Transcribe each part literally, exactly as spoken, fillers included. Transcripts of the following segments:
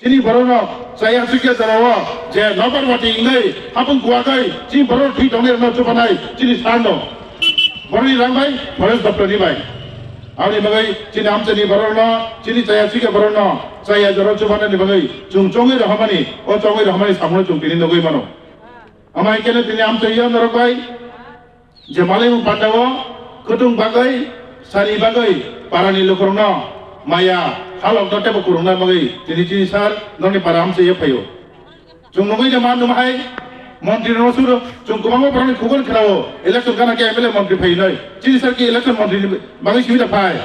Chini borok no chaya chukya jora o je nokbar bati wngwi hapung kuwagwi chini borok thwi tongnai rokno chubanai chini sar no. Borok ni rang bai forest doptor ni bai. Aboni bagwi chini amchai ni borok no chini chaya chukya borok no chaya jora chubanani bagwi chwng chongwi rohormani o chongwi rohormani samung no chwng tini nugwi mano. Amai keno tini amchai yo norok bai. Je malai mung panda o kutung bagwi sani bagwi parani lukurokno maya halok no tebo kurungna bagwi tini chini sar nokni para amchai ye phaio. Chwng nugwi de ma numa hai montri no suro chwng kwbangma borokni khubor khlao election gana khe M L A montri phainai chini sar ki election montri ni bagwi simi da phai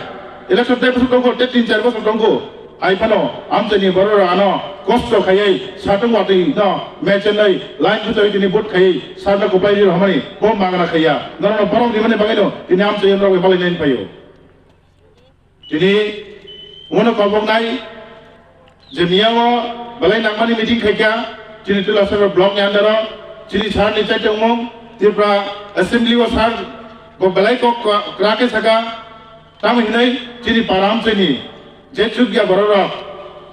election tei bwswk tongkho tei tin char bosor tongkho. Hai phano amchaini borok rok ano kosto khaiwi satung watwi no mechenwi line bwchwi tini vote khaiwi sarno kwplai ri rwmani bo magna khaiya norokno borok rimani bagwino tini amchai norok bai malainai phaio. Tini umano koboknai je miyao belai nangmani meeting khaikha chini Tulasarpar block ni under o chini sar ni chaitongmung Tripura assembly o sar bo belai kok kra khe saka tamo hinwi chini para amchaini Je chukya bororok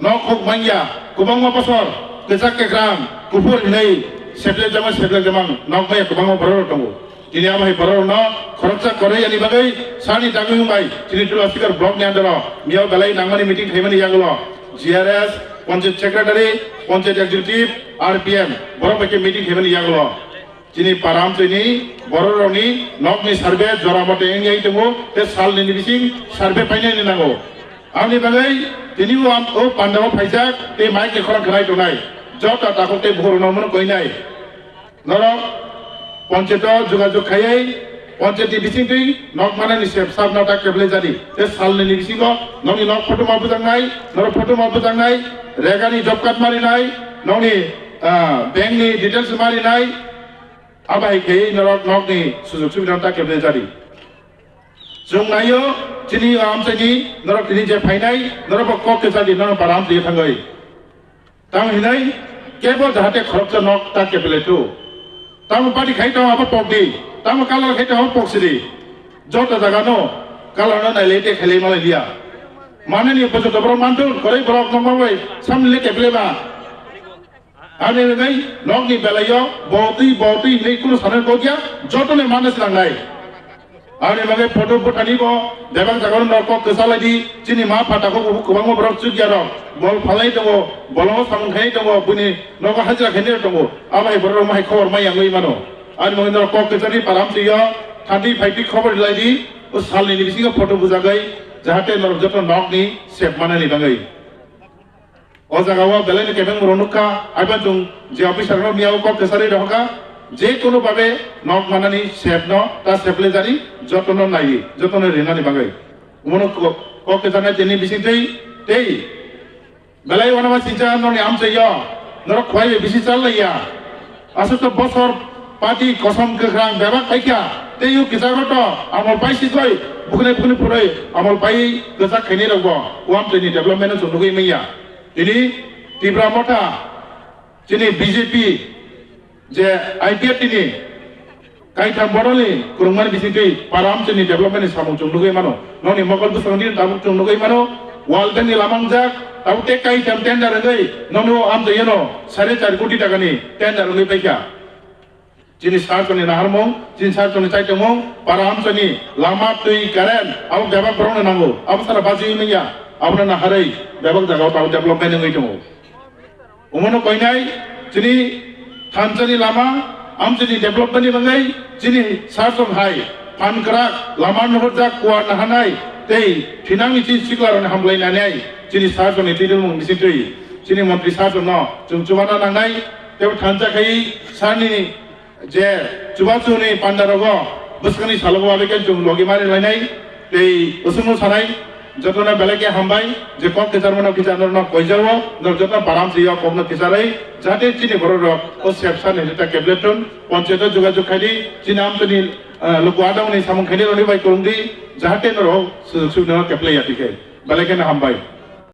nok huk manya kwbangma bosor kwchak kwkhrang kuphur hinwi seplek jama seplek jamang nok maya kwbangma bororok tongo. Tini abo hai bororokno khoroksa kwrwi yani bagwi sani dagwi wngbai chini Tulasikar block ni under o miyao belai nangmani meeting khaimani yagulo G R S, Panchayat Secretary, Panchayat Executive, R P M borok bai khe meeting khaimani yagulo. Chini para amchaini bororokni nokni survey jora mote wngwi tongo, tei salnini bising survey painani nango. Aboni bagwi tini o am-, o pandao phaijak tei mic ni khorang khlai tongnai. Jota takhuk tei bukhuk rokno mano koinai. Norok panchayat o jogajog khaiwi panchayat ni bisingtwi nok manani sep sap no ta keplai jadi. Tei salnini bisingo nokni nok photo ma bwjaknai, norok photo ma bwjaknai, regani job card ma rinai, nokni, ah, bank ni details ma rinai. Abo hai khe norok nokni sujog subidha ta kebne jadi. Chwng naio chini amchaini norok tini je phainai norok bo kok khe jadi norok baram je thangoi. Tamo hinai kebo jahate khoroksa nok ta kebele tu. Tamo party khai tamo abo pok di. Tamo color khai tamo pok sidi. Joto jaga no color no nailai te khailai malai liya. Manani bojo dobro mantu koroi borok nokma bai samle kebele ma. Ani bagwi nokni belaio botwi botwi hinwi kunu sanani kok ya, jotoni manna swnangnai. Ani bagwi photo bwthani bo bebak jagao nok kok kwchalai di, chini ma pha takhuk kwbangma borok chukya rok bol phalnai tongo, bolongo samung khainai tongo, buini nogo hajra khainai tongo, abo hai borok rok hai khobor mai yangwi mano. Ani bagwi norok kok kwchani param twiyo, thantwi phaitwi khobor rilai di, o salnini bisingo photo bujagwi, jahate norok joto nokni sep manani bagwi. O jaga o belai no kebeng borok nukha, haiphano chwng je officer rok miya o kok kwcharwi rohorkha, je kono babe nok manani sep no ta seple jani jotono naiwi, jotono rinani bagwi. Omono ko-, kok kwcharnai tini bisingtwi tei belai wanama sincha nokni amchaio norok khwlai bai bisi chal laiya. Aswk to bosor party kosom kwkhwrang bebak paikha, tei o kwcharo to amol pai sijoi, bukhnai bukhnai phuroi amol pai kwchak khainai rokbo o amchaini development no chwng nugwi manya. Tini Tipra Motha chini B J P je I P F T ni kaitham boroni kwrwngmani bisingtwi para amchaini development ni samung chwng nugwi mano. Nokni mokol bwskango nini tabuk chwng nugwi mano, World Bank ni lama wngjak, tabuk tei kaitham tender wngwi nokni o amchaio no sare char koti taka ni tender wngwi paikha. Chini sarchoni naharmung, chini sarchoni chaitongmung, para amchaini lama, twi, current, abo bebak borokno nango, abo sara bajiwi manya, abono naharwi bebak jagao tabuk development wngwi tongo. Omono koinai chini thansa ni lama, amchaini development ni bagwi chini sar song hai phan kwrak lama nuhurjak, kuar nahanai tei thinangni chini sikla rokni hambai nanai chini sar song ni twi tongmung bisingtwi chini montri sar song no chwng chubana nangnai tei thansa khai sani Je chubachu ni panda rogo bwskangni salogo abo khe chwng logi mari lainai tei bwswkno sanai jotono belai khe hambai je kok kwcharmano kisa norno koijao norok jotono baram swiyo kokno kisarwi jahate chini borok rok o sepsa ni rita kebleton ponchayato jogajog khaidi chini amtoni, ah, luku adamni samung khaidi roni bai kwrwngdi jahate norok sujog subidano keplai ya tikhe belai kheno hambai.